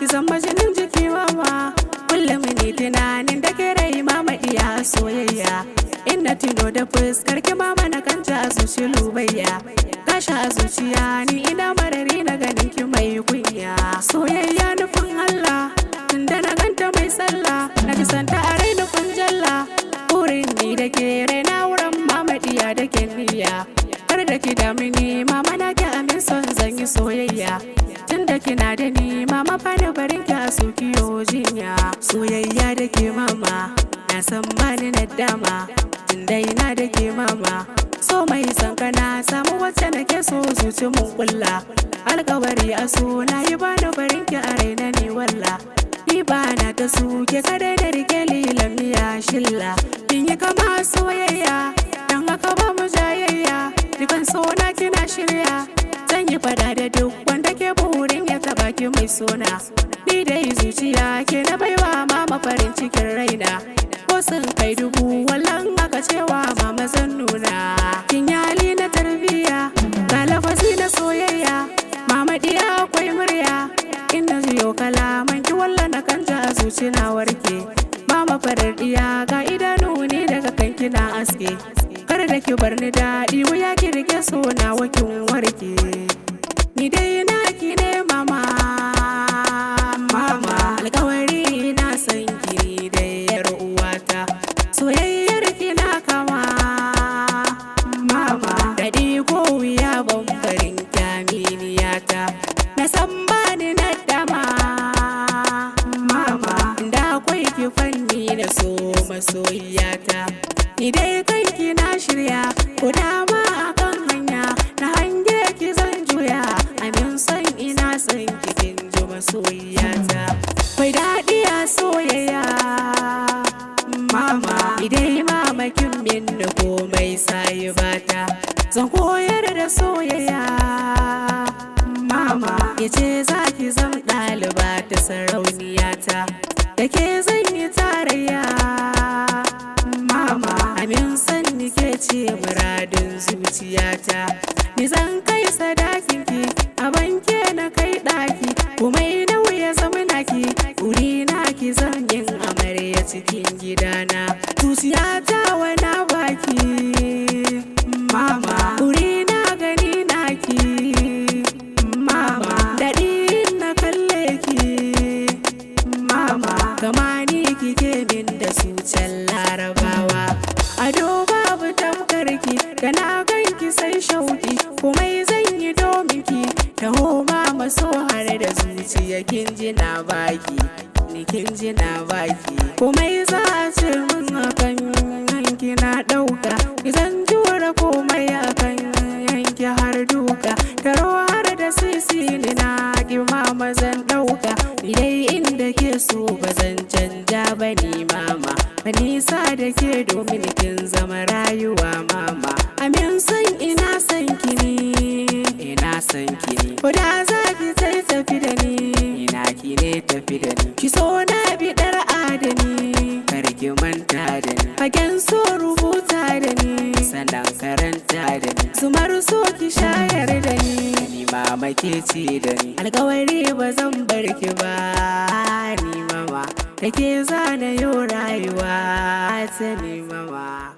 Ki zama jinin jiki mama. Kullum ni tunanin da ke rai mama iya soyayya. Inna tuno da fuskar ki mama na kanta a zuci lubayya. Tashi a zuciya ni ina marari na ganin ki mai kunya. Soyayya nufin Allah, tunda na ganta mai sallah. Na ji santa a rai nufin jalla. Burin ni da ke raina wurin mama diya da ke niyya. Kar da ki damu ni mama na ki amin son zan yi soyayya. Tunda kina da ni mama bani barin ki a sokiyo jinya. Soyayya da ke mama, na san bani nadama. Tunda ina da ke mama, so mai son kana samu wacce nake so zuci mun kulla. Alkawari a so na yi bani barin ki a raina ni walla. Ni ba na ta suke kadai da rike lilan miya shilla. Kin yi kama soyayya, dan haka ba mu jayayya. Dukan sona kina shirya, zan yi fada da duk wanda ke burin ya taba ki mai sona. Ni dai zuciya ke na baiwa mama farin cikin raina. Ko sun kai dubu wallan aka cewa mama zan nuna. Kin yi hali na tarbiyya, ga lafazi na soyayya. Mama diya akwai murya, in na jiyo kalaman ki walla na kanta a zuci na warke. Mama farar diya ga idanu ne daga kanki na aske. Kar da ki bar ni daɗi wuya ki rike so na wakin warke. Ni dai na ki ne mama, mama. Alkawari na san ki ni dai yar uwata. Soyayyar ki na kama, mama. Daɗi ko wuya ban barin kyaminiyata. Na san bani nadama, mama. Da akwai ki fanni na so masoyiyata. Ni dai kanki na shirya, ko dama akan hanya. Na hange ki zan juya, amin son ina son ki kin ji masoyiyata. Kwai daɗi a soyayya, mama. Idai mama kin min komai sai bata. Zan koyar da soyayya, mama. Ke za ki zam ɗaliba ta sarauniyata. Da ke zan yi tarayya, mama. Amin san ni ke ce muradin zuciyata. Ni zan kai sadakinki, a banke na kai ɗaki. Komai nauyi ya zama naki, wuri na ki zan yin amarya cikin gidana. Zuciyata wana baki, mama. Wuri na gani naki, mama. Daɗi na kalle ki, mama. Kama ni kike min da su can larabawa. Ado babu tamkarki, da na ganki sai shauki. Komai zan yi domin ki, taho mama so har da zuciya kin ji na baki. Ni kin ji na baki. Komai za a ce min akan yanki na ɗauka. Zan jure komai akan yanki har duka. Taro har da sisi ni na ki mama zan ɗauka. Ni dai inda ke so ba zan canja ba ni mama. Ba nisa da ke domin kin zama rayuwa mama. Amin son ina son ki ni, ina son ki ni. Ko da za ki tai tafi da ni, ina ki ne tafi da ni. Ki so na biɗar adani, kar ki manta da ni. Fagen so rubuta da ni, sannan karanta da ni. Zumar so ki shayar da ni, ni mama ke ci da ni. Alkawari ba zan bar ki ba, ni mama. Da ke zana yau rayuwa ta ni mama.